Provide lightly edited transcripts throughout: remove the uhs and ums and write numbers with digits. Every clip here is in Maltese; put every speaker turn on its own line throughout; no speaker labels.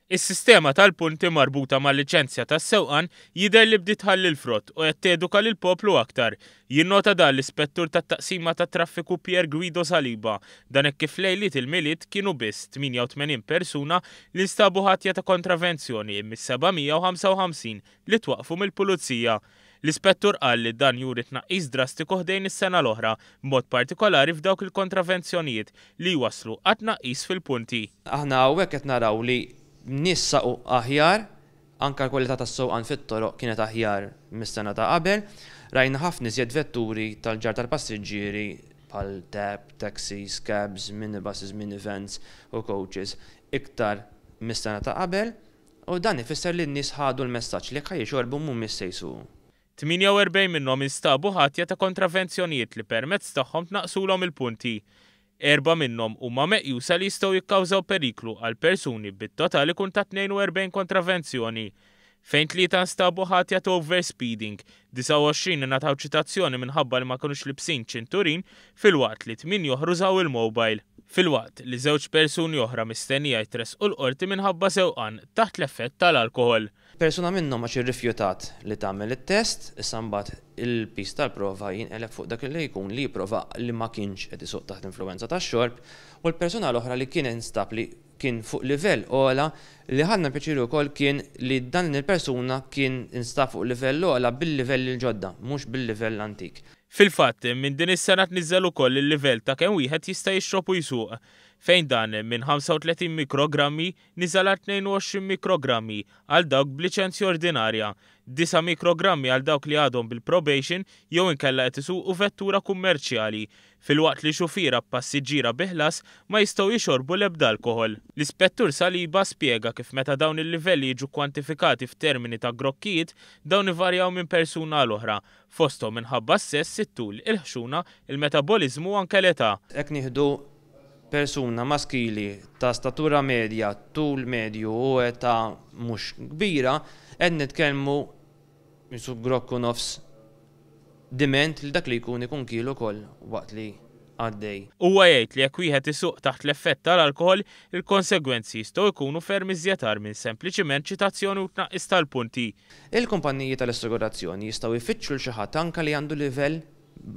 Is-sistema tal-punti marbuta mal-liċenzja tas-sewqan jidher li bdiet tħalli l-frott u qed teduka lill-poplu aktar. Jinnota dan l-Ispettur tat-Taqsima tat-Traffiku Pier Guido Saliba. Dan hekk kif lejliet il-Milied kienu biss 88 persuna li nstabu ħatja ta' kontravenzjoni mis-755 li twaqqfu mill-Pulizija. L-Ispettur qal li dan juri tnaqqis drastiku ħdejn is-sena l-oħra, b'mod partikolari f'dawk il-kontravenzjonijiet li jwasslu għat-tnaqqis fil-punti.
Aħna hawnhekk qed naraw li nies saqu aħjar, anke l-kwalità tas-sewqan fit-toroq kienet aħjar mis-sena ta' qabel. Rajna ħafna iżjed vetturi tal-ġarr tal-passiġġieri bħal tab, taxis, cabs, minibuses, minivans u coaches iktar mis-sena ta' qabel. U dan ifisser li n-nies ħadu l-messaġġ li jekk ħa jixorbu mhumiex se jsuqu.
48 minnhom instabu ħatja ta' kontravenzjonijiet li permezz tagħhom tnaqqsulhom il-punti. Erbgħa minnhom huma meqjusa li jistgħu jikkawżaw periklu għal persuni bit-total ikun ta' 42 kontravenzjoni. Fejn tlieta nstabu ħatja ta' overspeeding, 29 ingħataw ċitazzjoni minħabba li ma kinux libsin ċinturin filwaqt li tmienja oħra użaw il-mobile. Filwaqt li żewġ persuni oħra mistennija jitressqu l-Qorti minħabba sewqan taħt l-effett tal-alkoħol.
Persuna minnhom għax irrifjutat li tagħmel it-test, issa mbagħad il-piż tal-prova jinqeleb fuq dak li jkun li jipprova li ma kienx qed isuq taħt l-influwenza tax-xorb u l-persuna l-oħra li kien instab li kien fuq livell ogħla, li ħadna pjaċir ukoll kien li dan il-persuna kien instab fuq livell ogħla bil-livelli l-ġodda, mhux bil-livell l-antik.
Fil-fatt, minn din is-sena tniżżel ukoll il-livell ta' kemm wieħed jista' jixrob u jsuq, fejn dan minn 35 mikrogrammi niżel għal 22 mikrogrammi għal dawk b'liċenzja ordinarja, disa' mikrogrammi għal dawk li għadhom bil-probation jew inkella qed isuqu vettura kummerċjali, filwaqt li xufiera b'passiġġiera bi ħlas ma jistgħu jixorbu l-ebda alkoħol. L-Ispettur Saliba spjega kif meta dawn il-livelli jiġu kkwantifikati f'termini ta' grokkijiet, dawn ivarjaw minn persuna għal oħra, fosthom minħabba s-sess, it-tul, il-ħxuna, il-metaboliżmu u anke l-età.
Jekk nieħdu persuna maskili ta' statura medja, tul medju u età mhux kbira, qed nitkellmu qisu grokk u nofs diment li dak li jkun ikun kiel ukoll waqt li għaddej.
Huwa jgħid li jekk wieħed isuq taħt l-effett tal-alkoħol, il-konsegwenzi jistgħu jkunu ferm iżjed agħar minn sempliċiment ċitazzjoni u tnaqqis tal-punti.
Il-kumpanniji tal-assigurazzjoni jistgħu jfittxu 'l xi ħadd anke li għandu livell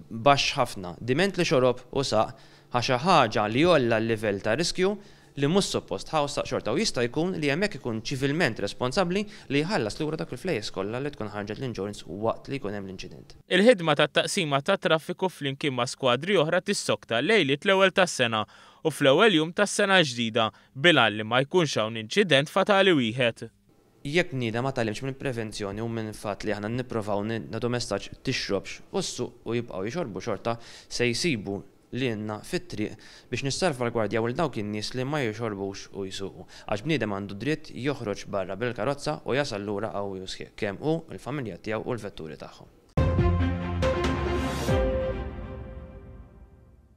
baxx ħafna, diment li xorob u saq, ħa xi ħaġa li għolla l-livell ta' riskju li mhux suppost ħa u saq xorta u jista' jkun li hemmhekk ikun ċivilment responsabbli li jħallas lura dawk il-flejjes kollha li tkun ħarġet l-insurance waqt li jkun hemm l-inċident.
Il-ħidma tat-Taqsima tat-Traffiku flimkien ma' skwadri oħra tissokta lejliet l-ewwel tas-sena u fl-ewwel jum tas-sena l-ġdida bil-għan li ma jkunx hawn inċident fatali wieħed.
Jekk bniedem ma tgħallimx mill-prevenzjoni u minn fatt li aħna nipprovaw nagħtu messaġġ tixrobx u ssuq u jibqgħu jixorbu xorta se jsibu lilna fit-triq biex nissalvagwardjaw lil dawk in-nies li ma jixorbux u jsuqu. Għax bniedem għandu dritt joħroġ barra bil-karozza u jasal lura qawwi u sħiħ, kemm hu, il-familja tiegħu u l-vetturi tagħhom.